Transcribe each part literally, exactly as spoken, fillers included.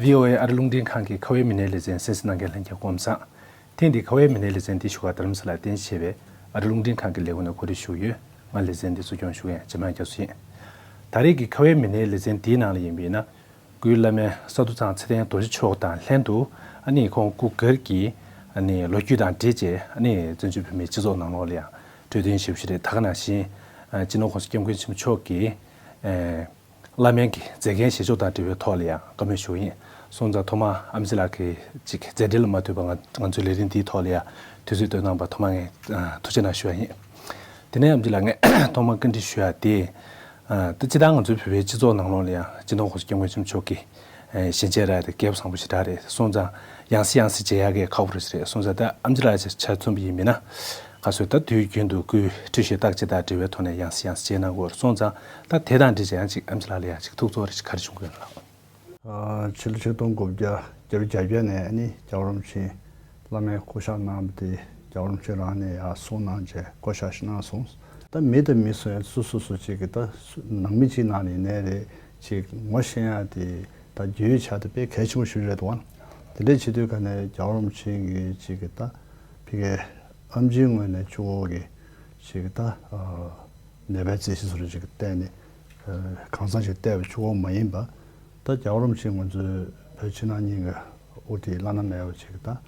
ཝི་ཨོ་ཨེ་ཨ་རི་རླུང་འཕྲིན་ཁང་གི་ཁ་བའི་མི་སྣའི་ལེ་ཚན་གསན་གཟིགས་གནང་མཁན་ལྷན་རྒྱས་སྐུ་ཁམས་བཟང་། ཐེངས་འདིའི་ཁ་བའི་མི་སྣའི་ལེ་ཚན་འདི་བཞུགས་སྒར་རྡ་རམ་ས་ལར་རྟེན་གཞི་བྱས་པའི་ཨ་རི་རླུང་འཕྲིན་ཁང་གི་ལས་ཁུངས་ནས་གོ་སྒྲིག་ཞུས་ཡོད། ང་ལེ་ཚན་འདི་གཙོ་སྐྱོང་ཞུ་མཁན་འཇམ་དབྱངས་རྒྱ་མཚོ་ཡིན། ད་རེས་ཀྱི་ཁ་བའི་མི་སྣའི་ལེ་ཚན་འདིའི་ནང་ལ་ཡིན་པ་ཡིན་ན། སྐུའི་བླ་སྨན་ས་རྡོ་ཚང་ཚེ་བརྟན་རྡོ་རྗེ་མཆོག་དང་ལྷན་དུ། ཨ་ནི་ཁོང་སྐུ་སྒེར་གྱི་ཨ་ནི་ལོ་རྒྱུས་དང་འབྲེལ་བྱས། ཨ་ནི་བཙན་བྱོལ་བོད་མིའི་སྤྱི་ཚོགས་ནང་ལོགས་ལ་ཡང་གྲོས་བསྟུན་ཞུས་པ་ཞིག་རེད། ད་ག་ནང་བཞིན་སྤྱི་ནོར་༸གོང་ས་༸སྐྱབས་མགོན་ཆེན་པོ་མཆོག་གིས་ཨ་བླ་སྨན་གྱི་མཛད་འགན་བཞེས་ཕྱོགས་དང་འབྲེལ་བའི་ཐོག་ལ་ཡང་བཀའ་མོལ་ཞུ་བ་ཡིན། སོང་ཙང་ཐོག་མར་ཨེམ་ཆི་ལགས་ཀྱི་ཅིག་མཛད་བྲེལ་ལ་མ་ལྟོས་པར་ང་ང་ཚོའི་ལས་རིམ་འདིའི་ཐོག་ལ་ཡང་དུས་ཚོད་བཏོན་གནང་བར་ཐོག་མར་ངས་ཨ་ཐུགས་རྗེ་གནང་ཞུ་བ་ཡིན། དེ་ནས་ཨེམ་ཆི་ལགས། ངས་ཐོག་མར་བཀའ་འདྲི་ཞུ་ཡ་དེ། ཨ་ད་སྤྱིར་བཏང་ང་ཚོའི་བོད་པའི་སྤྱི་ཚོགས་ནང་ལོགས་ལ་ཡང་སྤྱི་ནོར་༸གོང་ས་༸སྐྱབས་མགོན་ཆེན་པོ་མཆོག་གི་ཨ་ཞལ་མཇལ་རག་ཡ་དེ་སྐལ་བ་བཟང་པོ་ཞེ་དྲག་རེད། སོང་ཙང་ཡང་སེ་ཡང་སེ་མཇལ་ཡ་གི་ཁག་པོ་རེད་ཟེར་རེད། སོང་ཙང་ད་ཨེམ་ཆི་ལགས་ཆ་མཚོན་པ་ཡིན་མིན་ན། ག་ཚོད་ད་དུས་རྒྱུན་དུ་སྐུའི་འཕྲོད་བཞེས་བརྟག་དཔྱད་དང་འབྲེལ་བའི་ཐོག་ནས་ཡང་སེ་ཡང་སེ་མཇལ་གནང་གི་ཡོད་རེད། སོང་ཙང་ད་དེ་དང་འབྲེལ་བྱས་ཡང་ཅིག་ཨེམ་ཆི་ལགས་ལ་ཡང་ཅིག་ཐུགས་ཚོར་རེ་ཞིག་ག་རེ་བྱུང་གི་ཡོད་ན་ལགས། ཨ་ཕྱི་ལོ་ཆིག་སྟོང་དགུ་བརྒྱ་བརྒྱད་ཅུ་གྱ་བརྒྱད་ནས་ཨ་ནི་རྒྱལ་བ་རིན་པོ་ཆེ་བླ་སྨན་བསྐོ་བཞག་གནང་བ་དེ་རྒྱལ་བ་རིན་པོ་ཆེ་རང་ནས་ཡར་གསུངས་གནང་བྱས་བསྐོ་བཞག་ཞིག་གནང་སོང་། ད་མི་དང་མི་སུ་ཡང་སུ་སུ་སུ་གཅིག་གིས་ད་སུ་ནང་མི་གཅིག་ནང་ནས་ཡིན་ནའི་རེད། ཅིག་ངོ་ཤེས་ཡ་དེ་ད་རྒྱུས་ཆ་དེ་དཔེ་གལ་ཆེན་པོ་ཞིག་རེད་འདུག་བ། དེ་འདྲ་བྱེད་དུས་ག་ནས་རྒྱལ་བ་རིན་པོ་ཆེ་གིས་ཅིག་གིས་ད་ཕ་གིའི་ཨེམ་ཆིའི་ངོས་ནས་གཅིག་པོ་གི་ཅིག་ད་ཨ་ནད་པའི་རྩད་གཞི་བཟོ་འདྲ་ཅིག་བལྟས་ནས་ཨ་གང་ཟག་ཅིག་བལྟས་པ་གཅིག་པོ་མ་ཡིན་པ། ད་རྒྱལ་བ་རིན་པོ་ཆེ་ང་ཚོའི་བོད་ཕྱི་ནང་གཉིས་ཀའི་དབུ་ཁྲིད་བླ་ན་མེད་པ་ཅིག་ད་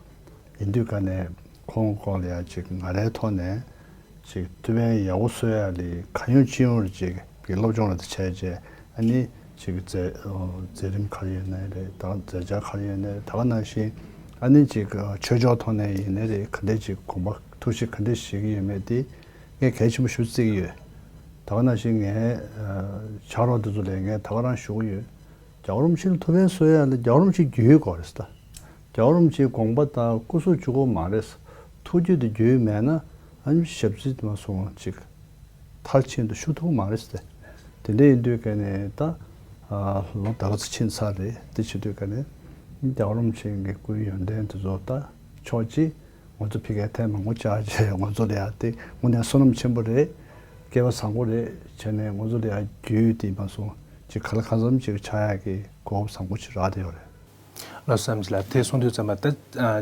ཡིན་དུས་ག་ནས་ཁོང་སྐོར་ལ་ཡ་ཅིག་ང་རའི་ཐོག་ནས་ཅིག་ཐུགས་ཕན་ཡག་པོ་གསོ་ཡ་ལ་གང་ཡོང་ཅི་ཡོང་རེ་ཅིག་གི་སློབ་སྦྱོང་རེ་ད་བྱས་རྗེས་ཨ་ནི་ཅིག་མཛད་མཛད་རིམ་ག་རེ་ཡོད་ནའི་རེད། ད་མཛད་འཆར་ག་རེ་ཡོད་ནའི་རེད། ད་ག་ནང་བཞིན་ཨ་ནི་ཅིག་ཆོས་ཕྱོགས་ཐོག་ནས་ཡིན་ནའི་རེད། ག་འདྲས་ཅིག་དགོངས་པ་ཐུགས་བཞེད་ག་འདྲས་བཞེས་ཀྱི་ཡོད་མེད་དེ་ངས་གལ་ཆེན་པོ་ཞེ་པོ་བརྩི་གི་ཡོད། ད་ག་ནང་བཞིན་ངའི་ཕྱག་རོགས་དེ་ཚོ་ལ་ངས་ད་ག་རང་ཞུ་གི་ཡོད། རྒྱལ་བ་རིན་པོ་ཆེ་ལ་ཐུགས་ཕན་གསོ་ཡ་ལ་རྒྱལ་བ་རིན་པོ་ཆེ་རྒྱུས་ཡོད་དགོས་རེད་ད། རྒྱལ་བ་རིན་པོ་ཆེའི་དགོངས་པ་དང་སྐུ་གཟུགས་གཅིག་པོ་མ་རེད། ཐུགས་རྒྱུད་དེ་རྒྱུས་མེད་ན་ཨ་ནི་ཞབས་རྩིས་དེ་མ་སོང་ཅིག་མཐར་ཕྱིན་དུ་ཞུ་ཐུབ་མ་རེད་ཟེར། དེ་འདྲ་ཡིན་དུས་ག་ནས་ད་ལོ་ད་ག་ཚོད་ཕྱིན་ཚར་རེད། དེ་བྱེད་དུས་ག་ནས་རྒྱལ་བ་རིན་པོ་ཆེ་གི་སྐུའི་ཡོན་ཏན་དེ་ཚོ་ད་ཕྱོགས་གཅིག་ང་ཚོ་ཕ་གིར་ཐེངས་མང་པོ་བཅར་རྗེས་ང་ཚོ་ལ་ཡང་དེ་དངོས་གནས་བསོད་ནམས་ཆེན་པོ་རེད། སྐལ་བ་བཟང་པོ་རེད། བྱས་ནས་ང་ཚོ་ལ་ཡང་རྒྱུས་དེ་མ་སོང་ཅིག་ག་ལ་གང་འཚམ་ཅིག་ཆགས་ཡག་གི་གོ་སྐབས་བཟང་པོ་ཞིག་རག་བསྡད་ཡོད་རེད། ལགས་སོ། ཨེམ་ཆི་ལགས། དེ་གསུང་དུས་ཙམ་པ་ད་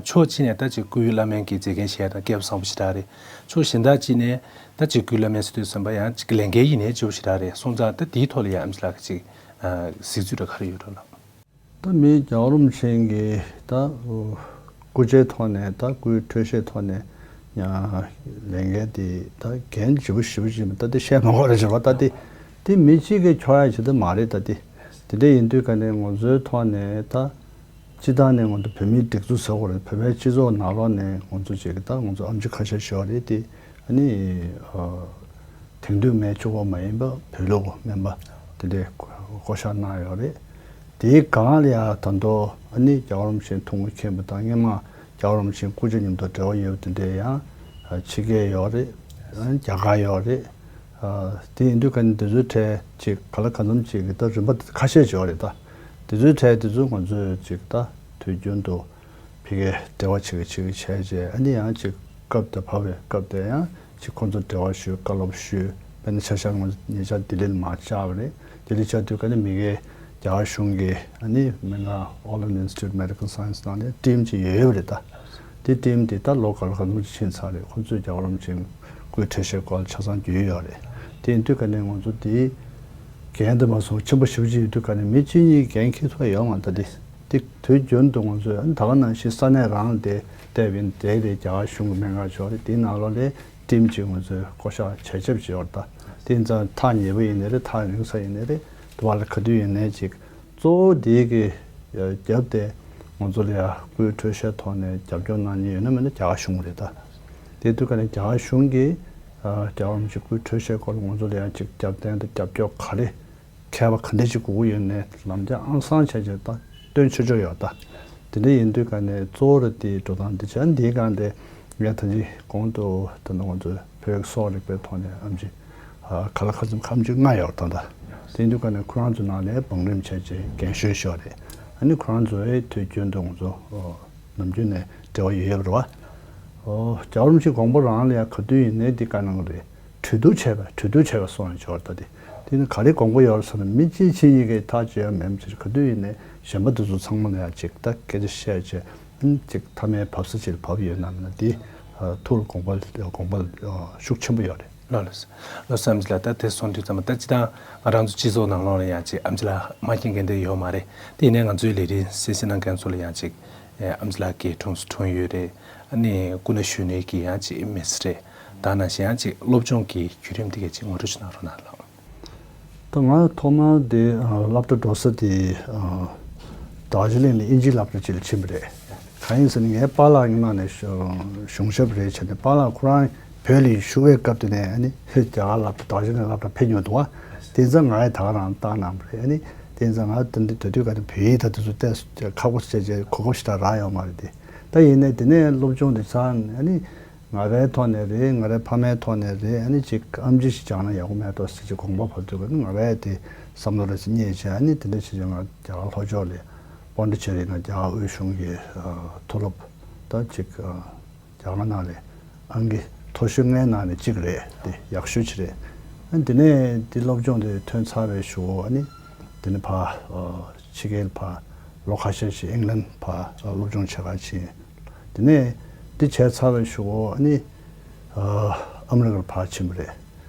ཕྱོགས་གཅིག་ནས་ད་ཅིག་སྐུའི་བླ་སྨན་གྱི་མཛད་འགན་བཞེས་ཡ་ད་སྐལ་བ་བཟང་པོ་ཞེ་དྲག་རེད། ཕྱོགས་གཞན་དག་གཅིག་ནས་ད་ཅིག་སྐུའི་བླ་སྨན་ཟེར་དུས་ཙམ་པ་ཡང་ཅིག་ལས་འགན་ཡིན་ནའི་ལྕི་པོ་ཞེ་དྲག་རེད། སོང་ཙང་ད་དེའི་ཐོག་ལ་ཡང་ཨེམ་ཆི་ལགས་ཀྱི་ཅིག་གཟིགས་ཚུལ་འདྲ་ག་རེ་ཡོད་འགྲོ་ལགས། ད་མི་རྒྱལ་བ་རིན་པོ་ཆེ་གི་ད་སྐུ་ཕྱྭའི་ཐོག་ནས་ད་སྐུའི་འཕྲོད་བཞེས་ཐོག་ནས་ཡང་ལས་འགན་དེ་ད་འགན་ལྗིད་པོ་ཞེ་པོ་ཅིག་ད་དེ་བཤད་མ་དགོས་རེད་ཟེར་བ། ད་དེ་དེ་མི་གཅིག་གིས་འཁྱོག་ཡ་ཅིག་ད་མ་རེད། ད་དེ་དེ་འདྲ་ཡིན་དུས་ག་ནས་ང་ཚོའི་ཐོག་ནས་ད་སྤྱིར་བཏང་ནས་ང་ཚོ་བོད་མིའི་སྒྲིག་འཛུགས་ཟེར་དགོས་རེད། བོད་པའི་སྤྱི་ཚོགས་ནང་ལོགས་ནས་ང་ཚོ་ཅིག་ད་ང་ཚོ་ཨེམ་ཆི་ཁ་ཤས་ཤིག་ཡོད་རེད། དེ་ཨ་ནི་ཨ་དེང་དུས་མའི་གཅིག་པོ་མ་ཡིན་པ་བོད་ལུགས་སྨན་པ་དེ་འདྲའི་བསྐོ་བཞག་གནང་ཡོད་རེད། དེའི་སྒང་ལ་ཡང་ད་དུང་ཨ་ནི་རྒྱལ་བ་རིན་པོ་ཆེ་ཐུགས་མཁྱེན་པ་དང་སྔོན་མ་རྒྱལ་བ་རིན་པོ་ཆེ་སྐུ་ཕྱྭ་མཉམ་དུ་འབྲེལ་བ་ཡོད་པ་དེ་འདྲའི་ཡང་ཕྱི་རྒྱལ་ཡོད་རེད། རྒྱ་གར་ཡོད་རེད། དེ་ཡིན་དུས་ག་ནས་དེ་ཚོའི་གྲས་ཅིག་ག་ལ་གང་འཚམ་ཅིག་གི་ད་རིམ་པ་ཁ་ཤས་ཅིག་ཡོད་རེད། ད་དེ་ཚོའི་གྲས་དེ་ཚོ་ང་ཚོས་ཅིག་ད་དུས་རྒྱུན་དུ་ཕ་གིར་འབྲེལ་བ་བྱེད་ཀྱི་བྱེད་ཀྱི་བྱས་རྗེས་ཨ་ནི་ཡང་ཅིག་སྐབས་དེ་བབས་པའི་སྐབས་དེ་ཡང་ཅིག་ཁོང་ཚོར་འབྲེལ་བ་ཞུས། བཀའ་སློབ་ཞུས། དཔེར་ན་ཆ་བཞག་ང་ཉེ་ཆར་ལྡི་ལིར་མར་བཅར་བ་རེད། ལྡི་ལི་བཅར་དུས་ཀ་ནས་མ་གིར་རྒྱ་གར་གཞུང་གི་ཨ་ནི་སྨན་ཁང་All India Institute of Medical Science ནང་ནས་ཊིམ་ཅིག་ཡོད་ཡོད་པ་རེད། ད་དེ་ཊིམ་དེ་ད་ལོ་ག་ལ་ག་ཚོད་ཕྱིན་ཚར་རེད། ཁོང་ཚོས་རྒྱལ་བ་རིན་པོ་ཆེ་སྐུའི་འཕྲོད་བཞེས་སྐོར་ལ་ཆ་ཚང་རྒྱུས་ཡོད་རེད། དེ་ཡིན་དུས་ཀ་ནས་ང་ཚོ་དེའི་འགན་དེ་མ་སོང་ཆེན་པོ་ཞེ་པོ་ཅིག་ཡོད་དུས་ཀ་ནས་མི་གཅིག་གཉིས་འགན་འཁྱེར་ཐུབ་ཡོད་མ་རེད། ད་དེ་དེ་དུས་རྒྱུན་དུ་ང་ཚོས་ད་ག་ནང་བཞིན་ས་གནས་རང་ལ་དེ་བལྟས་པ་ཡིན་དེ་རེད། རྒྱ་གར་གཞུང་གི་སྨན་ཁང་ཅིག་ཡོད་རེད། དེའི་ནང་ལོགས་ལ་ཊིམ་ཅིག་ང་ཚོས་བསྐོ་བཞག་བྱས་རྗེས་ཅིག་ཡོད་རེད། ད་དེ་ཡིན་ཙང་ཐག་ཉེ་པོ་ཡིན་ནའི་རེད། ཐག་རིང་ས་ཡིན་ནའི་རེད། དུ་བ་ལ་ག་དུས་ཡིན་ནའི་ཅིག་གཙོ་བོ་དེ་གི་རྒྱབ་དེ་ང་ཚོ་ལ་ཡ་སྐུའི་འཕྲོད་བཞེས་ཐོག་ནས་རྒྱབ་སྐྱོར་གནང་མཁན་ཡོད་ན་མེད་ན་རྒྱ་གར་གཞུང་རེད། ད་དེ་དུས་ཀ་ནས་རྒྱ་གར་གཞུང་གིས་རྒྱལ་བ་རིན་པོ་ཆེ་སྐུའི་འཕྲོད་བཞེས་སྐོར་ལ་ང་ཚོ་ལ་ཡ་ཅིག་རྒྱབ་རྟེན་དང་རྒྱབ་སྐྱོར་ག་རེ་མཁས་པ་ག་འདྲ་ཅིག་དགོས་ཀྱི་ཡོད་ནའི་ལམ་སྟོན་ཨང་གསར་བྱས་བྱས་ད་སྟོན་ཆོག་ཆོག་ཡོད། ད་དེ་འདྲ་ཡིན་དུས་ཀ་ནས་གཙོ་བོ་ར་དེའི་འགྲོ་སྟངས་འདི་བྱས། འདིའི་སྒང་དེ་ངས་ད་ཅི་གོང་དུ་ད་ནང་ང་ཚོའི་བོད་ཀྱི་གསོ་བ་རིག་པའི་ཐོག་ནས་ཨེམ་ཆི་ག་ལ་ག་ཚོད་ཁམས་ཅིག་ལྔ་ཡོད་རེད། ད་ད་དེ་ཡིན་དུས་ཀ་ནས་ཁོ་རང་ཚོའི་ནང་ལ་བང་རིམ་བྱས་བྱས་རྒན་ཤོས་ཤོས་རེད། ཨ་ནི་ཁོ་རང་ཚོའི་དུས་རྒྱུན་དུ་ང་ཚོ་ནམ་རྒྱུན་ནས་འབྲེལ་བ་ཡོད་ཡོད་རེད་བ། ཨོ། རྒྱལ་བ་རིན་པོ་ཆེའི་དགོངས་པ་རང་ལ་ཡང་ག་དུས་ཡིན་ནའི་འདི་བཀའ་གནང་གི་རེད། གྲོས་བསྡུར་བྱས་པ་གྲོས་བསྡུར་བྱས་པ་སོང་ཡང་ཆོག་ད་དེ་ དེ་ནི་ག་རེ་དགོངས་པ་ཡོད་ཟེར་ན། མི་གཅིག་ཕྱིན་ཡི་གེ་ཐག་གཅོད་ཡ་མེད་མ་ཚད། ག་དུས་ཡིན་ནའི་གཞན་པ་དེ་ཚོ་ཚང་མ་ལ་ཡང་ཅིག་ད་སྐད་ཆ་བཤད་བྱས་ཅིག་མཐའ་མའི་བབས་ས་ཅིག་ལ་བབས་ཡོད་ན་མིན་ན། དེ་ཐུགས་ལ་དགོངས་པ་དགོངས་པ་ཤུགས་ཆེན་པོ་ཡོད་རེད། ལགས་ལགས་ལགས་སོ། ཨམ་ཆི་ལགས། ད་དེ་སོང་དུས་ཙམ་པ་ད་སྤྱིར་བཏང་ང་རང་ཚོ་སྤྱི་ཚོགས་ནང་ལོགས་ལ་ཡང་ཅིག་ཨམ་ཆི་ལགས་མ་མཁྱེན་མཁན་དེ་ཡོད་མ་རེད། དེ་ཡིན་ནའི་ང་ཚོའི་ལས་རིམ་གསན་གཟིགས་གནང་མཁན་ཚོ་ལ་ཡང་ཅིག་ཨམ་ཆི་ལགས་ཀྱི་གྲུང་ས་གྲུང་ཡོད་རེད། ཨ་ནི་སྐུ་ན་གཞོན་ནུའི་གི་ཡང་ཅིག་མི་ཚེ་རེད། ད་ནང་བཞིན་ཡང་ཅིག་སློབ་སྦྱོང་གི་བརྒྱུད་རིམ་དེ་གའི་ཅིག་ངོ་སྤྲོད་ཅིག་གནང་རོགས་གནང་ལགས། ད་ང་ཐོག་མར་དེ་ཨ་སློབ་གྲྭ་འགྲོ་ས་དེ་ཨ་རྡོ་རྗེ་གླིང་ནས་དབྱིན་ཇིའི་སློབ་གྲྭ་ཅིག་ལ་ཕྱིན་པ་རེད། གང་ཡིན་ཟེར་ན་ངའི་པཱ་ལགས་སྔོན་མ་ནས་གཞུང་གཞུང་ཞབས་རེད་བྱས་ནས། པཱ་ལགས་ཁོ་རང་བོད་ལ་བཞུགས་པའི་སྐབས་དེ་ནས་ཨ་ནི་རྒྱ་གར་སློབ་གྲྭ་རྡོ་རྗེ་གླིང་སློབ་གྲྭ་ཕེབས་མྱོང་འདུག་བ། དེ་ཙང་ང་ཡི་ད་ག་རང་བཏང་གནང་བ་རེད། ཨ་ནི་དེ་ཙང་ང་དེ་འདི་དེ་དུས་ག་དེ་བོད་ཡིག་ད་དེ་ཚོ་ཏོག་ཙམ་ཁག་པོ་བྱས་བྱས་གོ་སྐབས་ཞེ་དྲག་རག་ཡོད་མ་རེད་དེ། ད་ཡིན་ནའི་དེ་ནས་སློབ་སྦྱོང་དེ་ཚར་ནས་ཨ་ནི། ང་རའི་ཐོག་ནས་རེད། ང་རའི་ཕ་མའི་ཐོག་ནས་རེད། ཨ་ནི་ཅིག་ཨམ་ཆི་ཞིག་སྦྱང་ན་ཡག་པོ་མེད་དོ་ཟེར་ཅིག་དགོངས་པ་བབས་དུས་ང་རའི་དེ་བསམ་བློ་རེ་ཞིག་རྙེད་བྱས། ཨ་ནི་དེ་འདྲ་བྱས་བྱས་ང་རྒྱ་གར་ལྷོ་ཕྱོགས་ལ་པོན་ཌི་ཆེ་རི་ན་རྒྱ་གར་དབུས་གཞུང་གི་ཨ་མཐོ་སློབ་ད་ཅིག་ཨ་རྒྱ་གར་ནང་ལ་ཨང་ཀི་མཐོ་ཤོས་ལྔའི་ནང་ནས་གཅིག་རེད། དེ་ཡག་ཤོས་ཅིག་རེད། ཨ་ནི་དེ་ནས་དེ་སློབ་སྦྱོང་དེ་ཐོན་ཚར་བའི་གཞུག་གུ་ཨ་ནི་དེ་ནས་ཕར་ཨ་ཕྱི་རྒྱལ་ཕར་ལོ་ཁ་ཤས་ཤིག་ཨིང་ལན་ཕར་སློབ་སྦྱོང་བྱེད་གར་ཕྱིན། དེ་ནས་འདི་བྱས་ཚར་བའི་གཞུག་གུ་ཨ་ནི་ཨ་ཨ་མི་རི་ཀར་ཕར་ཕྱིན་པ་རེད།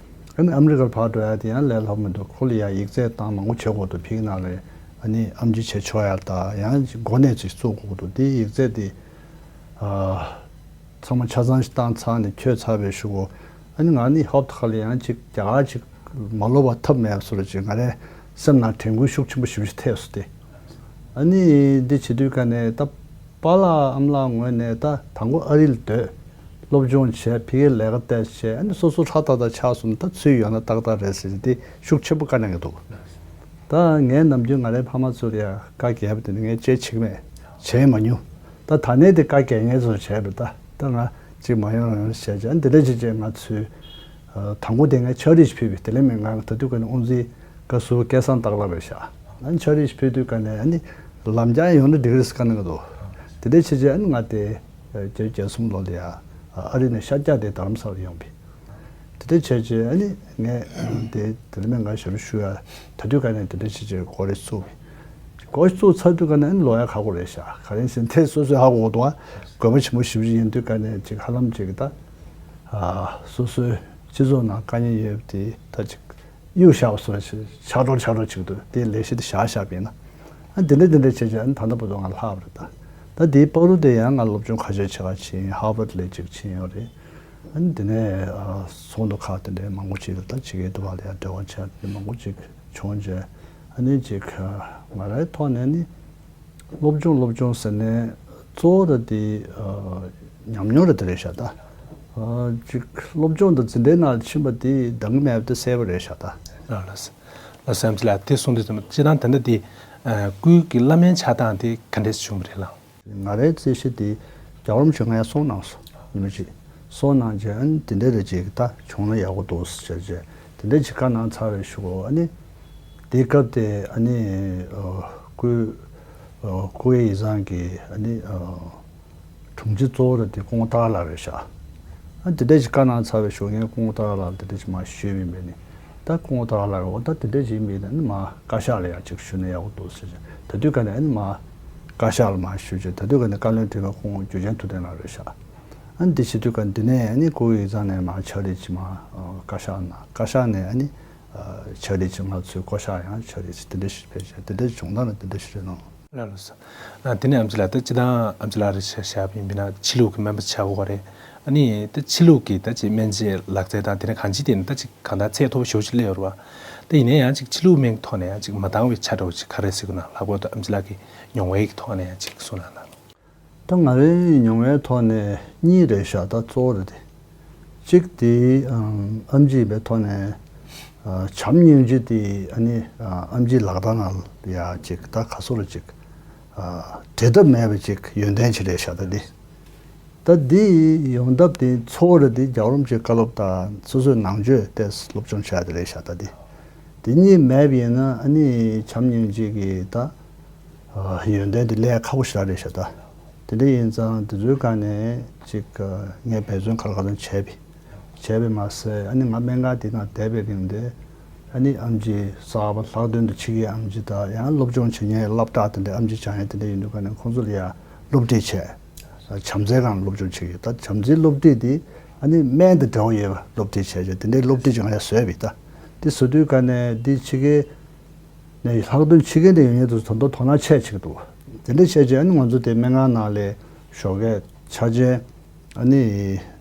ཨ་ནི་ཨ་མི་རི་ཀར་ཕར་འགྲོ་ཡ་དེ་ཡང་ལས་སླ་པོ་མི་འདུག་ཁོ་ལ་ཡང་ཡིག་ཚད་བཏང་མང་པོ་བྱེད་དགོས་འདུག་ཕ་གི་ནང་ལ་ཨ་ནི་ཨམ་ཆི་བྱེད་ཆོག་ཡ་ད་ཡང་འགོ་ནས་ཅིག་བཙུགས་དགོས་འདུག་དེ་ཡིག་ཚད་དེ་ཨ་ཚང་མ་ཆ་ཚང་ཞིག་བཏང་ཚར་ནས་འཁྱོལ་ཚར་བའི་གཞུག་གུ་ཨ་ནི་ང་ནི་ཧོབ་ཏེ་ཁ་ལ་ཡང་ཅིག་རྒྱ་གར་ཅིག་མ་ལོབས་པ་ཐབས་མེད་པ་བཟོ་འདྲ་ཅིག་ང་རའི་སེམས་ནང་དྲན་སྐུལ་ཤུགས་ཆེན་པོ་ཞེ་པོ་ཅིག་ཐེབས་སོང་སྟེ། ཨ་ནི་འདི་བྱེད་དུས་ཀ་ནས་ད་པཱ་ལགས་ཨ་མ་ལགས་ངོས་ནས་ད་དང་པོ་ཨ་རི་ལ་སྡོད། སློབ་སྦྱོང་བྱས། ཕ་གིར་ལས་ཀ་བལྟས་བྱས། ཨ་ནི་སོ་སོ་ཧྲ་ཏག་ཏག་ཆགས་སོང་ན་ད་ཚུར་ཡོང་ན་ཏག་ཏག་རེད་ཟེར་ཏེ་ཤུགས་ཆེན་པོ་བཀའ་གནང་གི་འདུག་ད་ངས་ནམ་རྒྱུན་ང་རའི་ཕ་མ་ཚོ་ལ་ཡང་བཀའ་རྒྱབ་པ་དེ་ནི་ངས་བྱེད་བྱེད་ཀྱི་མེད། བྱས་མ་མྱོང་། ད་ད་ནས་དེ་བཀའ་རྒྱག་མཁན་ཚོར་བྱས་པ་རེད། ད་ད་ང་གཅིག་མ་ཡོང་རང་ཡོང་བྱས་བྱས། ཨ་ནི་དེ་འདྲ་བྱས་བྱས་ང་ཚོས་ཨ་དང་པོ་དེ་ངས་ཕྱག་བྲིས་ཤིག་ཕུལ་བས། དེ་ལས་མིན་ང་ད་དུས་ཀ་ནས་དབུ་འཛིན་བཀའ་ཟུར་སྐལ་བཟང་སྟག་ལགས་རེད་ཤག་ཨ་ནི་ཕྱག་བྲིས་ཤིག་ཕུལ་དུས་ཀ་ནས་ཨ་ནི་ལམ་རྒྱགས་ཡོང་ན་འགྲིག་གི་རེད་ཟེར་བཀའ་གནང་གི་འདུག་དེ་འདྲ་བྱས་བྱས་ཨ་ནི་ང་དེ་བརྒྱད་ཅུ་གྱ་གསུམ་ལོ་ལ་ཡ་ཨ་རི་ནས་ཤར་རྒྱག་དེ་རྡ་རམ་ས་ལ་ཡོང་བས། དེ་འདྲ་བྱས་བྱས་ཨ་ནི་ངས་དེ་དེ་ལས་མིན་ང་ཞབས་ཞུ་ཡ་ད་དུས་ཀ་ནས་དེ་འདྲ་བྱས་བྱས་འགོ་རེ་བཙུགས་བས། འགོ་བཙུགས་ཚར་དུས་ཀ་ནས་ཨ་ནི་ལོག་ཡ་ཁག་པོ་རེད་ཤག་ག་རེ་ཟེར་ན་དེ་སོ་སོས་ཧ་གོ་གི་འདུག་ཨ་དགོས་པ་ཆེན་པོ་ཞེ་པོ་ཅིག་ཡིན་དུས་ཀ་ནས་ཅིག་ཧ་ལམ་ཅིག་ད་ཨ་སོ་སོའི་སྤྱི་ཚོགས་ནང་དཀའ་ངལ་ཡོད་པ་དེ་ད་ཅིག་གཡུག་བཞག་པ་བཟོ་འདྲ་ཆགས་འགྲོ་ཆགས་འགྲོ་ཅིག་འདུག་དེ་ལས་གཞི་དེ་བཞག་བཞག་པ་ཡིན་ན། ཨ་འདི་འདྲ་འདི་འདྲ་བྱས་བྱས་ཨ་ནི་ད་ལྟ་བར་དུ་ང་ལྷག་པ་རེད། ད་ད་དེའི་བར་དུ་དེ་ཡང་ང་སློབ་སྦྱོང་ཁ་ཤས་བྱེད་ག་ཕྱིན། ཧར་ཝརཌ་ལ་ཅིག་ཕྱིན་ཡོད་རེད། ཨ་ནི་དེ་ནས་ཨ་ཚོགས་འདུ་ཁག་དེ་འདྲའི་མང་པོ་ཅིག་ལ་ད་ཕྱི་རྒྱལ་དུ་བ་ལ་ཡང་འབྲེལ་བ་བྱས་དེ་མང་པོ་ཅིག་བྱུང་བྱས། ཨ་ནི་ཅིག་ཨ་ང་རའི་ཐོག་ནས་ནི་སློབ་སྦྱོང་སློབ་སྦྱོང་ཟེར་ནས་གཙོ་བོ་ད་དེ་ཨ་ཉམས་མྱོང་རེད་དེ་རེད་ཤག་ད་ཨ་ཅིག་སློབ་སྦྱོང་དང་འཛིན་གྲྭའི་ནང་ཕྱིན་པ་དེ་འདང་གི་མེད་པ་དེ་གསལ་པོ་རེད་ཤག་ད། ལགས་ལགས་ལགས་སོ། ཨམ་ཆི་ལགས་དེ་གསུངས་དུས་ཙམ་སྤྱིར་བཏང་ད་ལྟ་དེ་ཨ་སྐུའི་གི་བླ་སྨན་ཆགས་སྟངས་དེ་ག་འདྲས་བྱུང་བ་རེད་ལགས། ང་རའི་རྩེད་གཞི་དེ་རྒྱལ་བ་རིན་པོ་ཆེ་ང་ཡར་སོང་གནང་སོང་། ཉི་མ་གཅིག་སོང་གནང་རྗེས་ཨ་ནི་དེ་འདྲ་རེ་ཅིག་ད་བྱུང་ན་ཡག་པོ་འདུག་ཟེར་བྱས་རྗེས་དེ་འདྲ་ཅིག་བཀའ་གནང་ཚར་བའི་གཞུག་གུ་ཨ་ནི་དེའི་སྐབས་དེ་ཨ་ནི་ཨ་སྐུའི་ཨ་སྐུ་ངོ་ཡིག་ཚང་གི་ཨ་ནི་ཨ་དྲུང་ཆེ་གཙོ་བོ་རེད་དེ་སྐུ་ངོ་སྟག་ལགས་རེད་ཤག་ཨ་དེ་འདྲ་ཅིག་བཀའ་གནང་ཚར་བའི་གཞུག་གུ་ངས་སྐུ་ངོ་སྟག་ལགས་ལ་དེ་འདྲ་ཅིག་མར་ཞུས་པ་ཡིན་པས་ནི། ད་སྐུ་ངོ་སྟག་ལགས་ཀྱིས་འོ་ད་དེ་འདྲ་ཅིག་ཡིན་པས་ན་ཨ་ནི་མར་བཀའ་ཤག་ལ་ཡང་ཅིག་ཞུས་ན་ཡག་པོ་འདུག་ཟེར་བྱས་ད་དུས་ཀ་ནས་ཨ་ནི་མར་བཀའ་ཤག་ལ་མར་ཞུས་བྱས་ད་དུས་ཀ་ནས་བཀའ་བློན་ཁྲི་པ་སྐུ་ངོ་འཇུ་ཆེན་ཐུབ་བསྟན་ལགས་རེད་ཤག་ཨ་ནི་དེ་བྱེད་དུས་ཀ་འདི་ནས་ཨ་ནི་སྐུ་ངོ་ཡིག་ཚང་ནས་མར་ཕྱག་བྲིས་ཅིག་མར་ཨ་བཀའ་ཤག་ནང་བཀའ་ཤག་ནས་ཨ་ནི་ཨ་ཕྱག་བྲིས་ཅིག་ང་ཚོའི་བསྐོ་བཞག་ཡང་ཕྱག་བྲིས་ཅིག་དེ་འདྲ་ཞིག་ཕེབས་བྱས་དེ་འདྲ་བྱུང་ད་ནི་དེ་འདྲ་ཞིག་རེད་གནང་། ལགས་ལགས་སོ། ཨ་དེ་ནས་ཨམ་ཆི་ལགས་ད་སྤྱིར་བཏང་ཨམ་ཆི་ལགས་རེ་ཆ་བཞག་པ་ཡིན་པ་ན་ཕྱི་ལུགས་ཀྱི་སྨན་པ་ཆགས་དགོས་པ་རེད། ཨ་ནི་ད་ཕྱི་ལུགས་ཀྱི་ད་ཅིག་སྨན་དཔྱད་ལག་རྩལ་དང་དེ་ནས་གང་ཅིའི་ཐད་ནས་ད་ཅིག་གང་ལྟར་ཚད་མཐོ་པོ་ཞེ་པོ་ཅིག་སླེབས་ཡོད་རེད་པ། ད་ཡིན་ནའི་ཡང་ཅིག་ཕྱི་ལུགས་སྨན་གྱི་ཐོག་ནས་ཡང་ཅིག་མ་འདང་བའི་ཆ་འདྲ་བོ་ཅིག་ག་རེ་ཟེར་དགོས་ན་ལྷག་པར་དུ་ཨམ་ཆི་ལགས་ཀྱི་མྱོང་བའི་ཐོག་ནས་ཡང་ཅིག་གསུངས་གནང་ན། ད་ང་རའི་མྱོང་བའི་ཐོག་ནས་གཉིས་རེད་ཤག་ད་གཙོ་བོ་རེད་དེ། གཅིག་དེ་ཨམ་ཨམ་ཆི་ཡིན་པའི་ཐོག་ནས་ཨ་བྱམས་སྙིང་རྗེ་དེ་ཨ་ནི་ཨ་ཨམ་ཆིའི་ལག་རྟགས་ནང་ལ་ཡ་ཅིག་ད་ག་སོ་ར་ཅིག་ཨ་འབྲལ་ཐབས་མེད་པ་ཅིག་ཡོན་ཏན་ཅིག་རེད་ཤག་ད་འདི། ད་འདི་ཡོང་ཐབས་དེ་གཙོ་བོ་ར་དེ་རྒྱལ་བ་རིན་པོ་ཆེའི་བཀའ་སློབ་དང་སོ་སོའི་ནང་ཆོས་དེ་སློབ་སྦྱོང་བྱ་ཡ་དེ་རེད་ཤག་ད་འདི། དེ་གཉིས་མེད་པ་ཡིན་ན་ཨ་ནི་བྱམས་སྙིང་རྗེ་གི་ད་ཨ་ཡོན་ཏན་དེ་ལས་ཁག་པོ་ཞེ་དྲག་རེད་ཤག་ད། དེ་འདྲ་ཡིན་ཙང་དེ་ཚོའི་སྒང་ནས་ཅིག་ཨ་ངས་འབད་བརྩོན་ག་ལ་ག་ཚོད་བྱས་པས། བྱས་པས་མ་ཟད་ཨ་ནི་ང་སྨན་ཁང་དེ་ནང་བསྡད་པའི་རིང་དེ་ ཨ་ནི་ཨེམ་ཆི་གསར་པ་ལྷག་དོན་དུ་ཕྱི་རྒྱལ་ཨེམ་ཆི་དང་ཡང་སློབ་སྦྱོང་བྱེད་མཁན་སློབ་གྲྭ་དེ་འདྲའི་ཨེམ་ཆི་སྦྱང་ཡས་དེ་འདྲ་ཡིན་དུས་ག་ནས་ཁོང་ཚོ་ལ་ཡང་སློབ་ཁྲིད་བྱས། བྱམས་བརྩེའི་སྒང་སློབ་སྦྱོང་བྱེད་ཀྱི་ཡོད། ད་བྱམས་བརྩེའི་སློབ་ཁྲིད་དེ་ཨ་ནི་སྨན་དང་འབྲེལ་བ་ཡོད་པ་སློབ་ཁྲིད་བྱས་བྱས་དེ་འདྲའི་སློབ་ཁྲིད་ཅིག་ང་ཡང་བཟོས་པ་ཡིན། ད་དེ་བཟོ་དུས་ག་ནས་འདི་ཕྱི་རྒྱལ་ནས་ལྷག་དོན་ཕྱི་རྒྱལ་ནས་ཡོང་མཁན་དེ་ཚོ་ད་དུང་དོ་སྣང་ཆེ་བྱེད་ཀྱི་འདུག་དེ་འདྲ་བྱས་བྱས་ཨ་ནི་ང་ཚོ་དེ་སྨན་ཁང་ནང་ལ་ཞོགས་ཀས་ཆ་ཆེན། ཨ་ནི་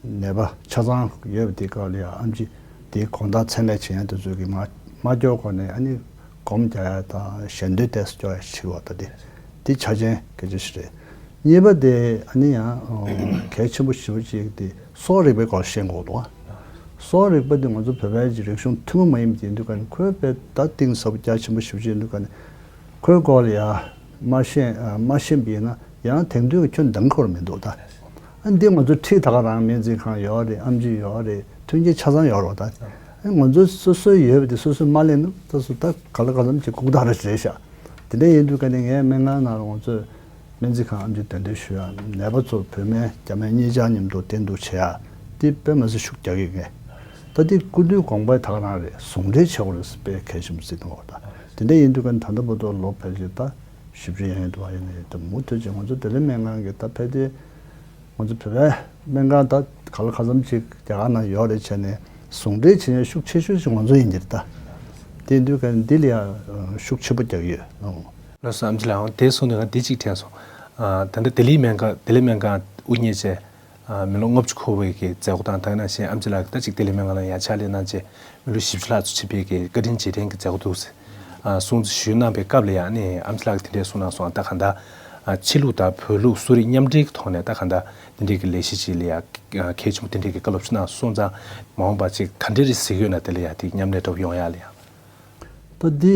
ནད་པ་ཆ་ཚང་ཡོད་པ་དེ་སྐབས་ལ་ཡང་ཨེམ་ཆི་དེའི་དགོང་དག་མཚན་ལས་བྱེད་ཡ་དེ་ཚོས་ཀྱི་མ་མ་སྐྱོར་གོང་ནས་ཨ་ནི་སྒོམ་རྒྱག་ཡ་དང་ཞལ་འདོན་ཏོག་ཙམ་སྐྱོར་ཡ་ཞིག་བ་ད་དེ་དེ་ཆ་ཆེན་གལ་ཆེ་ཞིག་རེད། གཉིས་པ་དེ་ཨ་ནི་ཡང་གལ་ཆེན་པོ་ཞེ་པོ་ཅིག་དེ་སྲོག་རིག་པའི་སྐོར་ཤེས་དགོས་འདུག་སྲོག་རིག་པ་དེ་ང་ཚོ་བོད་པའི་རིག་གཞུང་ཐུན་མོང་མ་ཡིན་པ་དེ་ཡིན་དུས་ག་ནས་ཁོའི་དཔེ་ད་གཏིང་ཟབ་པོ་རྒྱ་ཆེན་པོ་ཞེ་པོ་ཅིག་ཡིན་དུས་ག་ནས་ཁོའི་སྐོར་ལ་ཡ་མ་ཤེས་མ་ཤེས་པ་ཡིན་ན་ཡང་དེང་དུས་ཀྱི་ཁྱོན་འདང་ཁོར་མི་འདུག་ད། ཨ་འདི་ང་ཚོ་ཁྲིད་ད་ག་རང་སྨན་རྩིས་ཁང་ཡོད་རེད། ཨེམ་ཆི་ཡོད་རེད། མཐུན་རྐྱེན་ཆ་ཚང་ཡོད་རེད་ད། ཨ་ང་ཚོ་སོ་སོའི་ཡོད་པ་དེ་སོ་སོས་མ་ལེན་ན་ད་སུ་ད་ག་ལ་ག་ཙམ་གྱི་ལྐུགས་རྟགས་རེ་རེད་ཤག་དེ་འདྲ་ཡིན་དུས་ག་ནས་ངས་སྨན་ཁང་ནང་ལ་ང་ཚོས་སྨན་རྩིས་ཁང་ཨེམ་ཆི་གདན་འདྲེན་ཞུ་ཡ། ནད་པ་ཚོ་བོད་སྨན་རྒྱ་སྨན་གཉིས་ཆར་མཉམ་དུ་བསྟེན་གཏུག་བྱེད་ཡ་དེ་དཔེ་མ་སྲིད་ཤུགས་རྒྱག་གི་ངས། ད་དེ་སྐུ་མདུན་དགོངས་པ་ད་ག་རང་རེད། ཟུང་འབྲེལ་བྱེད་དགོས་རེད་ཟེར་དཔེ་གལ་ཆེན་པོ་བརྩི་གི་འདུག་ད་དེ་འདྲ་ཡིན་དུས་ག་ནས་ད་ལྟ་བར་དུ་ལོ་ཕལ་ཆེར་ད་བཞི་བཅུ་ཡན་ཡོད་འདུག་ཨ་ཡིན་ནའི་ད་མུ་མཐུད་ཅིག་ང་ཚོ་བདེ་ལེགས་སྨན་ཁང་གི་ད་ཕལ་ཆེར་ང་ཚོ་བོད་པའི་སྨན་ཁང་ད་ག་ལ་ག་ཙམ་ཅིག་རྒྱ་གར་ནང་ཡོད་རེད་བྱས་ནས་ཟུང་འབྲེལ་བྱེད་ཡ་ཤུགས་ཆེ་ཤོས་ཅིག་ང་ཚོ་ཡིན་གྱི་རེད་ད། དེ་ཡིན་དུས་ག་ནས་འདི་ལ་ཡ་ཤུགས་ཆེན་པོ་རྒྱག་གི་ཡོད། ལགས་སོ། ཨེམ་ཆི་ལགས། དེ་སོང་ནས་ང་འདི་གཅིག་དྲན་སོང་། ད་ལྟ་བདེ་ལེགས་སྨན་ཁང་བདེ་ལེགས་སྨན་ཁང་དབུ་བརྙེས་བྱས། མི་ལོ་ལྔ་བཅུ་འཁོར་བའི་གི་མཛད་སྒོ་དང་ད་ག་ནང་བཞིན་ཨེམ་ཆི་ལགས་ཀྱིས་ད་ཅིག་བདེ་ལེགས་སྨན་ཁང་ལ་ཡང་ཕྱག་ལས་གནང་བྱས་མི་ལོ་བཞི་བཅུ་ལྷག་ཙམ་ཕྱིན་པའི་གི་བཀའ་དྲིན་རྗེས་དྲན་གྱི་མཛད་སྒོ་འདུག་ཟེར། གསུང་ཞུས་གནང་པའི་སྐབས་ལ་ཡང་ནི་ཨེམ་ཆི་ལགས་ཀྱིས་དེ་འདྲའི་གསུངས་གནང་སོང་། ད་གང་ལྟར་ཕྱི་ལུགས་དང་བོད་ལུགས་གསོ་རིག་མཉམ་འབྲེལ་གྱི་ཐོག་ནས་ད་གང་ལྟར་དེ་འདྲའི་གི་ལས་གཞི་ཅིག་ལ་ཡང་གལ་ཆེན་པོ་དེ་འདྲའི་གི་བཀའ་སློབ་ཅིག་གནང་སོང་ཙང་མ་འོངས་པ་ཅིག་ག་འདྲའི་རེ་གཟིགས་ཡོད་ན་དེ་ལ་ཡང་དེ་མཉམ་ལས་འདྲ་པོ་ཡོང་ཡ་ལ་ཡང་། ད་འདི་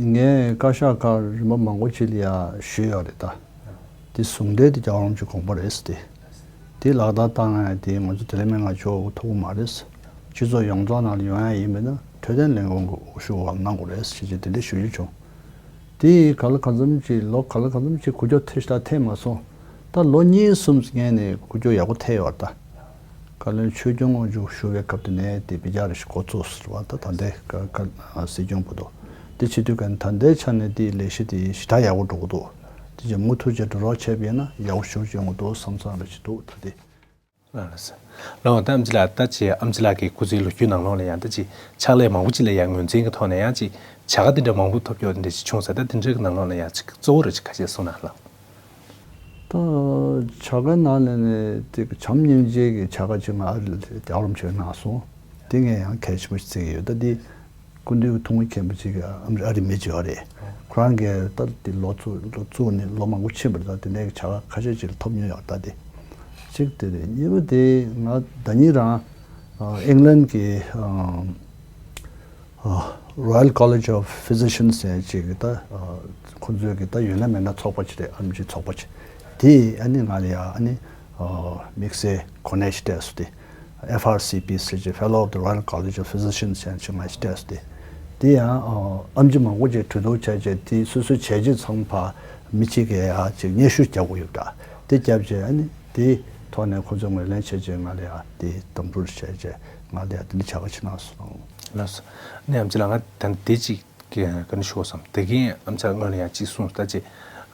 ངས་བཀའ་ཤག་ཁག་རིམ་པ་མང་པོ་ཅིག་ལ་ཡ་ཞུས་ཡོད་རེད་ད། འདི་ཟུང་འབྲེལ་དེ་རྒྱལ་བ་རིན་པོ་ཆེའི་དགོངས་པ་རེད་ཟེར་ཏེ། འདི་ལག་བསྟར་བཏང་ཡ་དེ་ང་ཚོ་བདེ་ལེགས་སྨན་ཁང་ཆོག་ཐུབ་ཀྱི་མ་རེད། སྤྱི་ཚོགས་ཡོངས་རྫོགས་ནང་ལ་ཡོང་ཡ་ཡིན་པ་ན་འཕྲོད་བསྟེན་ལས་ཁུངས་ཀྱི་འོས་ཤོག་འོག་གནང་དགོས་རེད་ཟེར་བྱས་དེ་འདྲ་ཞུ་རྒྱུ་བྱུང་། དེ་ག་ལ་གང་འཚམ་ཅིག་ལོ་ག་ལ་གང་འཚམ་ཅིག་འགུལ་སྐྱོད་ཐེབས་ཤག་ཐེབས་མ་སོང་། ད་ལོ་གཉིས་གསུམ་སྔོན་ནས་འགུལ་སྐྱོད་ཡག་པོ་ཐེབས་ཡོད་རེད་ད། བཀའ་བློན་ཆོས་སྐྱོང་དབང་ཕྱུག་བཞུགས་པའི་སྐབས་དེ་ནས་དེ་དཔེ་ཆ་རེ་ཞིག་འགོ་བཙུགས་ཟེར་བ་ད་ད་ལྟའི་བཀའ་སྲིད་སྐྱོང་བར་དུ། དེ་བྱེད་དུས་ག་ད་ལྟའི་ཆ་ནས་དེའི་ལས་གཞི་དེ་ཞེ་དྲག་ཡག་པོ་འགྲོ་གི་འདུག་དེ་རྗེས་མུ་མཐུད་བྱས་འགྲོ་རོགས་བྱས་པ་ཡིན་ན་ཡག་པོ་ཞེ་པོ་ཅིག་ཡོང་གི་འདུག་བསམ་བསམ་རེ་ཞིག་འདུག་ད་དེ། ལགས་སོ། ལགས་ད་ཨེམ་ཆི་ལགས་ད་ཅི་ཨེམ་ཆི་ལགས་ཀྱི་སྐུ་ཚེའི་ལོ་རྒྱུས་ནང་ལོགས་ལ་ཡང་ད་ཅི་ཕྱག་ལས་མང་པོ་ཅིག་ལ་ཡང་ངོས་འཛིན་གྱི་ཐོག་ནས་ཡང་ཅི་བྱ་དགའ་དེ་འདྲ་མང་པོ་ཐོབ་ཀྱོག་དེ་འདྲ་ཅིག་བྱུང་ས་ད་དེ་འདྲའི་གི་ནང་ལོགས་ལ་ཡང་ཅིག་གཙོ་བོ་རེ་ཅིག་ཁ་ཤས་གསུང་གནང་ལགས། ད་བྱ་དགའ་ནང་ལས་ནས་དེ་བྱམས་སྙིང་རྗེ་གི་བྱ་དགའ་ཅིག་ང་ཨ་རི་ལ་རྒྱལ་བ་རིན་པོ་ཆེས་གནང་སོང་། དེ་ངས་ཡང་གལ་ཆེན་པོ་ཞིག་བརྩི་གི་ཡོད། ད་འདི་སྐུ་མདུན་གྱི་ཐུགས་མཁྱེན་པ་ཅིག་ཨ་རི་མི་ཅིག་ཡོད་རེད། ཁོ་རང་གིས་ད་འདི་ལོ་བཙུགས་ལོ་བཙུགས་ནས་ལོ་མང་པོ་ཕྱིན་པ་རེད། ད་དེ་འདྲའི་བྱ་དགའ་ཁ་ཤས་ཅིག་ལ་ཐོབ་མྱོང་ཡོད། ད་དེ་གཅིག་དེ་རེད། གཉིས་པ་དེ་ང་ཟླ་ཉིན་རང་ཨ་ཨིང་ལན་གྱི་ཨ། Royal College of Physicians ཟེར་ཅིག་གི་ད་ཁོ་ཚོའི་གི་ད་ཡོད་ན་མེད་ན་ཚོགས་པ་ཅིག་རེད། ཨེམ་ཆི་ཚོགས་པ་ཅིག་དེས་ཨ་ནི་ང་ལ་ཡ་ཨ་ནི་དམིགས་བསལ་གོ་གནས་ཤིག་སྤྲད་སོང་སྟེ། F R C P ཟེར་ཅིག་Fellow of the Royal College of Physicians ཟེར་ཅིག་ང་ཞིག་སྤྲད་སོང་སྟེ། དེ་ཡང་ཨེམ་ཆི་མང་པོ་ཅིག་གྲོས་བསྡུར་བྱས་བྱས་དེ་སོ་སོའི་བྱས་རྗེས་ཚང་མ་ཕར་མི་གཅིག་གིས་ཡ་ཅིག་སྙན་ཞུ་རྒྱག་དགོས་ཡོད་འདྲ། དེ་བརྒྱབ་བྱས་ཨ་ནི་དེའི་ཐོག་ནས་ཁོ་ཚོས་ངོས་ལེན་བྱས་བྱས་ང་ལ་ཡ་དེ་དམ་འབུལ་བྱས་བྱས་ང་ལ་ཡ་དེ་འདྲ་བྱ་དགའ་ཅིག་གནང་སོང་། ལགས་སོ། ནས་ཨེམ་ཆི་ལགས་ང་ད་དེ་གཅིག་གི་བཀའ་འདྲི་ཞུ་དགོས་བསམ། དེ་གིན་ཨེམ་ཆི་ལགས་སྔོན་ལ་ཡང་གཅིག་གསུངས་ད་ཅི།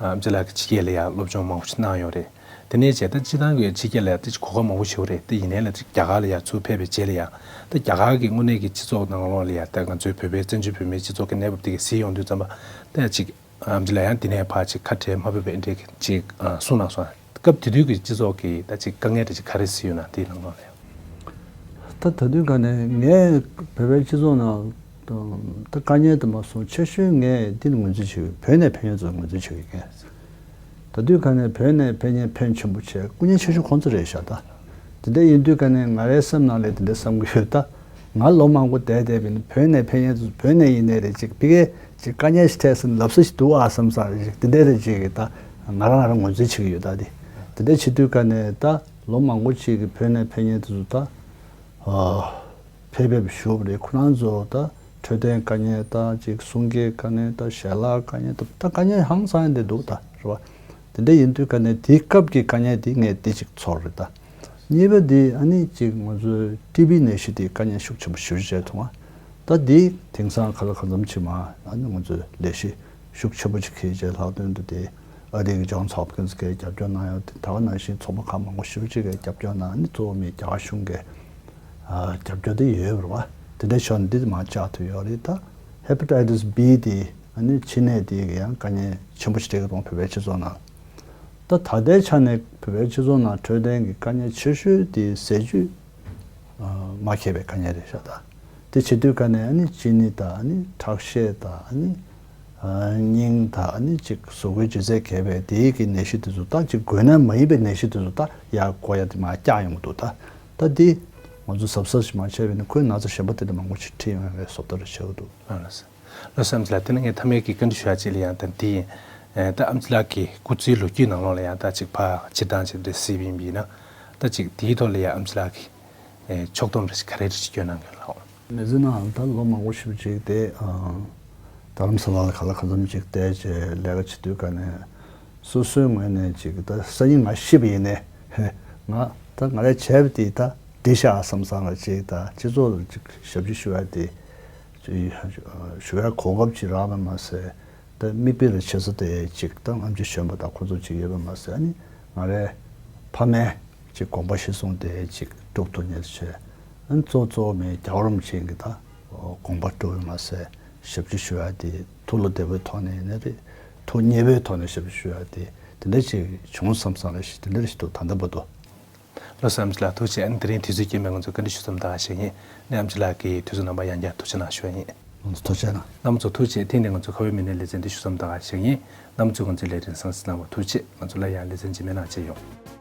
ཨེམ་ཆི་ལགས་ཀྱིས་ཕྱི་རྒྱལ་ལ་ཡང་སློབ་སྦྱོང་མང་པོ་ཞིག་གནང་ཡོད་རེད། དེ་ནས་བྱས་ད་སྤྱིར་བཏང་གི་ཕྱི་རྒྱལ་ལ་ཡང་ད་ཅི་གོ་སྐབས་མང་པོ་ཞིག་ཡོད་རེད། དེ་ཡིན་ནའི་ལ་ཅིག་རྒྱ་གར་ལ་ཡང་ཚུར་ཕེབས་པའི་རྗེས་ལ་ཡང་ད་རྒྱ་གར་གྱི་དངོས་གནས་ཀྱི་སྤྱི་ཚོགས་ནང་ལོགས་ལ་ཡང་ད་ང་ཚོའི་བོད་པའི་བཙན་བྱོལ་བོད་མིའི་སྤྱི་ཚོགས་ཀྱི་གནས་བབ་དེ་ག་གཟིགས་ཡོང་དུས་ཙམ་པ་ད་ཡང་ཅིག་ཨེམ་ཆི་ལགས་ཡང་འདི་ནས་ཕར་ཅིག་ཁ་བྲལ་མ་ཕོད་པའི་འདྲ་ཅིག་གསུངས་གནང་སོང་། སྐབས་དེ་དུས་ཀྱི་སྤྱི་ཚོགས་ཀྱི་ད་ཅིག་དཀའ་ངལ་འདྲ་ཅིག་ག་རེ་གཟིགས་ཡོད་ན་དེའི་ནང་ལོགས་ལ་ཡང་། ད་ད་དུས་ག་ནས་ངས་བོད་པའི་སྤྱི་ཚོགས་ནང་ད་དཀའ་ངལ་དུ་མ་སོང་ཆེ་ཤོས་ངས་འདི་ལ་ངོས་འཛིན་བྱེད་ཀྱི་བོད་ནས་ཕེབས་མཁན་ཚོ་ལ་ངོས་འཛིན་བྱེད་ཀྱི་ཡིན། ད་དུས་ག་ནས་བོད་ནས་ཕེབས་མཁན་ཕོན་ཆེན་པོ་བྱས་སྐུ་ངལ་ཆེ་ཤོས་ཁོང་ཚོ་རེད་ཤག་ད་དེ་འདྲ་ཡིན་དུས་ག་ནས་ང་རའི་སེམས་ནང་ལ་དེ་འདྲ་བསམ་གྱི་ཡོད་ད། ང་ལོ་མང་པོ་བསྡད་བསྡད་པ་ཡིན་ན་བོད་ནས་ཕེབས་མཁན་ཚོ་བོད་ནས་ཡིན་ནའི་རེད་ཅིག་ཕ་གིར་ཅིག་དཀའ་ངལ་ཞིག་འཕྲད་ཟིན་ལབ་ས་ཞིག་འདུག་ཨ་བསམ་ས་རེད་ཅིག་དེ་འདྲ་རེད་ཅིག་ད་ང་རང་ང་རང་ངོས་འཛིན་བྱེད་ཀྱི་ཡོད་ད། དེ་དེ་འདྲ་བྱེད་དུས་ག་ནས་ད་ལོ་མང་པོ་ཅིག་གི་བོད་ནས་ཕེབས་མཁན་དེ་ཚོ་ད་ཨ་ཕེབས་ཕེབས་བཞུགས་པ་རེད། ཁོ་རང་ཚོ་ད་འཕྲོད་བསྟེན་དཀའ་ངལ་ད་ཅིག་གསུང་སྐད་དཀའ་ངལ་ད་ཞལ་ལག་དཀའ་ངལ་ད་ད་དཀའ་ངལ་ཧང་སང་ཡ་དེ་འདུག་ད་རེད་བ། དེ་འདྲ་ཡིན་དུས་ག་ནས་དེའི་སྐབས་ཀྱི་དཀའ་ངལ་དེ་ངས་དེ་ཅིག་ཚོར་རེད་ད། གཉིས་པ་དེ་ཨ་ནི་ཅིག་ང་ཚོའི་ཊི་བི་ནད་གཞི་དེ་དཀའ་ངལ་ཤུགས་ཆེན་པོ་ཞེ་པོ་ཅིག་བྱས་ཐུབ་ང་། ད་འདི་དེང་སང་ག་ལ་གང་འཚམ་ཅིག་མ་ཨ་ནི་ང་ཚོས་ལས་གཞི་ཤུགས་ཆེན་པོ་ཅིག་འཁྱེར་བྱས་ལྷག་དོན་དུ་དེ་ཨ་རི་གི་Johns Hopkins གིས་རྒྱབ་སྐྱོར་གནང་ཡོད། དེ་ད་ག་ནང་བཞིན་ཚོགས་པ་ཁག་མང་པོ་ཞེ་པོ་ཅིག་གིས་རྒྱབ་སྐྱོར་གནང་། ཨ་ནི་གཙོ་བོ་མི་རྒྱ་གར་གཞུང་གི་ཨ་རྒྱབ་སྐྱོར་དེ་ཡོད་རེད་བ། དེ་འདྲའི་ཕྱོགས་ནས་འདི་མ་བཅག་ཐུབ་ཡོད་རེད། ད་Hepatitis B དེ་ཨ་ནི་ཕྱི་ནད་དེ་ཡང་དཀའ་ངལ་ཆེན་པོ་ཞིག་འཕྲད་ཀྱི་འདུག་བོད་པའི་སྤྱི་ཚོགས་ནང་། ད་ད་ལྟའི་ཆ་ནས་བོད་པའི་སྤྱི་ཚོགས་ནང་འཕྲོད་བསྟེན་གྱི་དཀའ་ངལ་ཆེ་ཤོས་དེ་ཟས་བཅུད་མ་ཁེགས་པའི་དཀའ་ངལ་རེད་ཤག་ད་དེ་བྱེད་དུས་ཀ་ནས་ཨ་ནི་གཅིན་སྙི་དང་ཨ་ནི་ཁྲག་ཤེད་དང་ཨ་ནི་སྙིང་དང་ཨ་ནི་ཅིག་གཟུགས་པོའི་ལྗིད་ཚད་གས་པའི་དེའི་གི་ནད་གཞི་དེ་ཚོ་ད་ཅིག་འགོས་ནད་མ་ཡིན་པའི་ནད་གཞི་དེ་ཚོ་ད་ཡར་འགོ་ཡ་དེ་མར་བཀྱག་ཡོང་གི་འདུག་ད་ད་དེ་ང་ཚོ་གཟབ་གཟབ་ཞིག་མ་བྱས་པ་ཡིན་ན་ཁོའི་ན་ཚ་གཞན་པ་དེ་འདྲ་མང་པོ་ཞིག་འཁྲིད་ཡོང་ཡ་བའི་བཟོ་ལྟ་རེ་བྱེད་ཀྱི་འདུག་ཨ་ལགས་སོ། ལགས་སོ། ཨ་མ་ལགས། དེ་ནས་ངས་མཐའ་མའི་གི་བཀའ་འདྲི་ཞུ་ཡ་གཅིག་ལ་ཡང་ད་འདི་ཡིན། ཨེ་ད་ཨ་མ་ལགས་ཀྱི་སྐུ་ཚེའི་ལོ་རྒྱུས་ནང་ལོགས་ལ་ཡང་ད་ཅིག་ཕར་སྤྱིར་བཏང་ཅིག་འདྲ་གཟིགས་པ་ཡིན་པ་ཡིན་ན། ད་ཅིག་དེའི་ཐོག་ལ་ཡང་ཨ་མ་ལགས་ཀྱི་ཨེ་ཕྱོགས་བསྡོམས་རེ་ཞིག་ག་རེ་རེ་ཞིག་སྐྱོན་གནང་གི་ལགས། མི་ཚེ་ནང་ད་ལོ་མང་པོ་ཞིག་ཅིག་དེ་ཨ་རྡ་རམ་ས་ལ་ལ་ག་ལ་གང་འཚམ་ཅིག་བསྡད་བྱས་ལས་ཀ་བྱེད་དུས་ཀ་ནས་སོ་སོའི་ངོས་ནས་ཅིག་ད་སང་ཉིན་ང་ཤི་བ་ཡིན་ནའི་ང་ད་ང་རས་བྱས་པ་དེ་ད་འགྲིག་ཤག་བསམ་བསམ་ལ་ཅིག་ད་སྤྱི་ཚོགས་ལ་ཅིག་ཞབས་ཕྱི་ཞུ་ཡ་དེ། ཞུ་ཡ་གོ་སྐབས་ཅིག་རག་པ་མ་ཟད། ད་མིག་དཔེ་ལ་བྱེད་ས་དེ་ཅིག་ད་ཨེམ་ཆི་གཞོན་པ་དང་ཁོ་ཚོ་ཅིག་ཡོད་པ་མ་ཟད། ཨ་ནི་ང་རའི་ཕ་མའི་ཅིག་དགོངས་པ་གཞིར་བཟུང་དེ་ཅིག་སྒྲུབ་ཐུབ་མཁན་བྱས། ཨ་ནི་གཙོ་གཙོ་བོ་མི་རྒྱལ་བ་རིན་པོ་ཆེ་གི་ད་དགོངས་པ་སྒྲུབ་པ་མ་ཟད་ཞབས་ཕྱི་ཞུ་ཡ་དེ་ཐུགས་བློ་བདེ་པོའི་ཐོག་ནས་ཡིན་ན་རེད། ཐུགས་མཉེས་པོའི་ཐོག་ནས་ཞབས་ཕྱི་ཞུ་ཡ་དེ་དེ་འདྲ་ཅིག་བྱུང་བསམ་བསམ་རེ་ཞིག་དེ་འདྲ་རེ་ཞིག་འདུག་ད་ལྟ་བར་དུ། ལགས་སོ། ཨེམ་ཆི་ལགས་ཐུགས་རྗེ་ཆེ། ཨ་ནི་དེ་རིང་དུས་ཚོད་རྐྱེན་པས་ང་ཚོ་བཀའ་འདྲི་ཞུ་མཚམས་འདི་ག་བཞག་ཡིན། ཨ་ནི་ཨེམ་ཆི་ལགས་ཀྱིས་དུས་ཚོད་གནང་བར་ཡང་བསྐྱར་ཐུགས་རྗེ་གནང་ཞུ་ཡ་ཡིན། ལགས་སོ། ཐུགས་རྗེ་གནང་། རྣམ་པ་ཚོ་ཐུགས་རྗེ་ཆེ། ཐེངས་འདིར་ང་ཚོ་ཁ་བའི་མི་སྣའི་ལེ་ཚན་འདི་ཞུ་མཚམས་འདི་ག་བཞག་ཡིན། རྣམ་པ་ཚོས་ང་ཚོའི་ལས་རིམ་གསན་གཟིགས་གནང་བར་ཐུགས་རྗེ་ཆེ། ང་ཚོ་སླར་ཡང་ལེ་ཚན་རྗེས་མའི་ནང་མཇལ་ཡོང་།